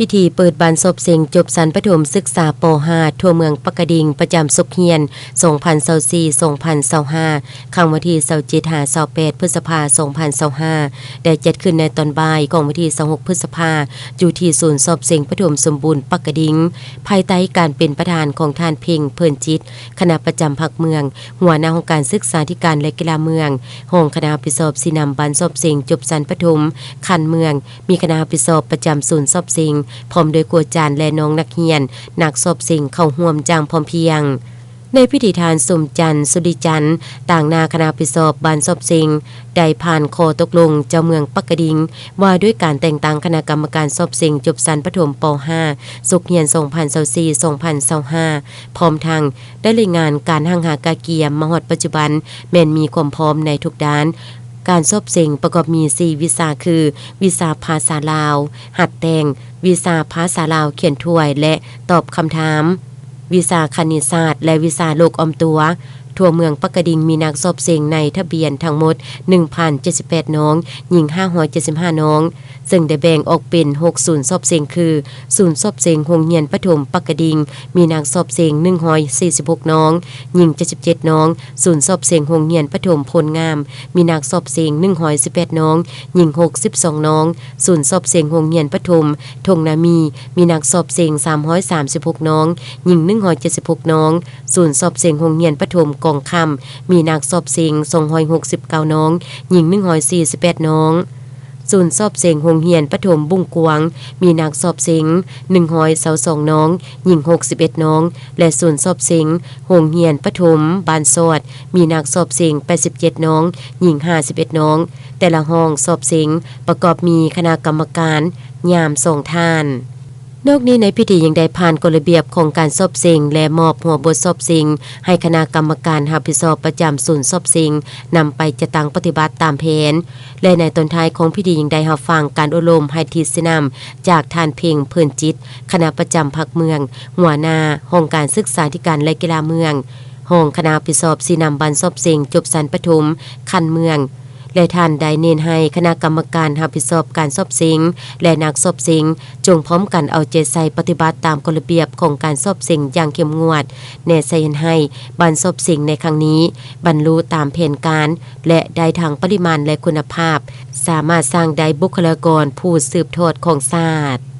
ພິທີເປີດບານສອບເສັງຈົບຊັ້ນປະຖົມສຶກສາ ປໍຫ້າ ທົ່ວເມືອງປາກກະດິງ ປະຈຳສົກຮຽນ ສອງພັນຊາວສີ່ ສອງພັນຊາວຫ້າ ຄັ້ງວັນທີ ຊາວເຈັດ ຫາ ຊາວແປດ ພຶດສະພາ ສອງພັນຊາວຫ້າ ໄດ້ຈັດຂຶ້ນໃນຕອນບ່າຍຂອງວັນທີ ຊາວຫົກ ພຶດສະພາ ຢູ່ທີ່ສູນສອບເສັງປະຖົມສົມບູນປາກກະດິງ ພາຍໃຕ້ການເປັນປະທານຂອງທ່ານ ເພັງ ເພີນຈິດ ຄະນະປະຈຳພັກເມືອງ, ຫົວໜ້າຫ້ອງການສຶກສາທິການ ແລະ ກິລາເມືອງ, ຮອງຄະນະຮັບຜິດຊອບຊີ້ນຳບານສອບເສັງຈົບຊັ້ນປະຖົມຂັ້ນເມືອງ, ມີຄະນະຮັບຜິດຊອບປະຈຳສູນສອບເສັງ ພ້ອມດ້ວຍຄູອາຈານ ແລະ ນ້ອງນັກຮຽນ ນັກສອບເສັງເຂົ້າຮ່ວມຢ່າງພ້ອມພຽງ. ໃນພິທີ ທ່ານ ສົມຈັນ ສຸລິຈັນ ຕາງໜ້າຄະນະຮັບຜິດຊອບບ້ານສອບເສັງ ໄດ້ຜ່ານຂໍ້ຕົກລົງເຈົ້າເມືອງປາກກະດິງ ວ່າດ້ວຍການແຕ່ງຕັ້ງຄະນະກຳມະການສອບເສັງຈົບຊັ້ນປະຖົມ ປໍຫ້າ ສົກຮຽນ ສອງພັນຊາວສີ່ ສອງພັນຊາວຫ້າ ພ້ອມທັງໄດ້ລາຍງານການຮັ່ງຫາກະກຽມມາຮອດປັດຈຸບັນ ແມ່ນມີຄວາມພ້ອມໃນທຸກດ້ານ. ການສອບເສັງປະກອບມີ ສີ່ ວິຊາ ຄື ວິຊາພາສາລາວ, ຫັດແຕ່ງ, ວິຊາພາສາລາວຂຽນທວຍ ແລະ ຕອບຄຳຖາມ, ວິຊາຄະນິດສາດ ແລະ ວິຊາໂລກອ້ອມຕົວ. ທົ່ວເມືອງປາກກະດິງມີນັກສອບເສັງໃນທະບຽນທັງໝົດ ໜຶ່ງພັນເຈັດສິບແປດ ນ້ອງ, ຍິງ ຫ້າຮ້ອຍເຈັດສິບຫ້າ ນ້ອງ, ເຊິ່ງໄດ້ແບ່ງອອກເປັນ ຫົກ ສູນສອບເສັງ ຄື ສູນສອບເສັງໂຮງຮຽນປະຖົມປາກກະດິງ ມີນັກສອບເສັງ ໜຶ່ງຮ້ອຍສີ່ສິບຫົກ ນ້ອງ, ຍິງ ເຈັດສິບເຈັດ ນ້ອງ, ສູນສອບເສັງໂຮງຮຽນປະຖົມໂພນງາມ ມີນັກສອບເສັງ ໜຶ່ງຮ້ອຍສິບແປດ ນ້ອງ, ຍິງ ຫົກສິບສອງ ນ້ອງ, ສູນສອບເສັງໂຮງຮຽນປະຖົມທົ່ງນາມີ ມີນັກສອບເສັງ ສາມຮ້ອຍສາມສິບຫົກ ນ້ອງ, ຍິງ ໜຶ່ງຮ້ອຍເຈັດສິບຫົກ ນ້ອງ, ສູນສອບເສັງໂຮງຮຽນປະຖົມກອງຄ້ຳ ມີນັກສອບເສັງ ສອງຮ້ອຍຫົກສິບເກົ້າ ນ້ອງ, ຍິງ ໜຶ່ງຮ້ອຍສີ່ສິບແປດ ນ້ອງ. ສູນສອບເສັງໂຮງຮຽນປະຖົມບຸ້ງກວາງ ມີນັກສອບເສັງ ໜຶ່ງຮ້ອຍຊາວສອງ ນ້ອງ, ຍິງ ຫົກສິບເອັດ ນ້ອງ ແລະ ສູນສອບເສັງໂຮງຮຽນປະຖົມບ້ານຊອດ ມີນັກສອບເສັງ ແປດສິບເຈັດ ນ້ອງ, ຍິງ ຫ້າສິບເອັດ ນ້ອງ. ແຕ່ລະຫ້ອງສອບເສັງປະກອບມີຄະນະກຳມະການຍາມ ສອງ ທ່ານ. ນອກນີ້ໃນພິທີຍັງໄດ້ຜ່ານກົດລະບຽບຂອງການສອບເສັງ ແລະ ມອບຫົວບົດສອບເສັງໃຫ້ຄະນະກຳມະການຮັບຜິດຊອບປະຈຳສູນສອບເສັງ ນຳໄປຈັດຕັ້ງປະຕິບັດຕາມແຜນ ແລະ ໃນຕອນທ້າຍຂອງພິທີຍັງໄດ້ຮັບຟັງການອົບຮົມໃຫ້ທິດຊີ້ນຳຈາກທ່ານ ເພັງ ເພີນຈິດ ຄະນະປະຈຳພັກເມືອງ, ຫົວໜ້າຫ້ອງການສຶກສາທິການ ແລະ ກິລາເມືອງ, ຮອງຄະນະຮັບຜິດຊອບຊີ້ນຳບານສອບເສັງຈົບຊັ້ນປະຖົມຂັ້ນເມືອງ ແລະ ທ່ານໄດ້ເນັ້ນໃຫ້ຄະນະກຳມະການຮັບຜິດຊອບການສອບເສັງ ແລະ ນັກສອບເສັງ ຈົ່ງພ້ອມກັນເອົາໃຈໃສ່ປະຕິບັດຕາມກົດລະບຽບຂອງການສອບເສັງຢ່າງເຂັ້ມງວດ, ແນໃສ່ເຮັດໃຫ້ບານສອບເສັງໃນຄັ້ງນີ້ບັນລຸຕາມແຜນການ ແລະ ໄດ້ທັງປະລິມານ ແລະ ຄຸນນະພາບ, ສາມາດສ້າງໄດ້ບຸກຄະລາກອນຜູ້ສືບທອດຂອງຊາດ.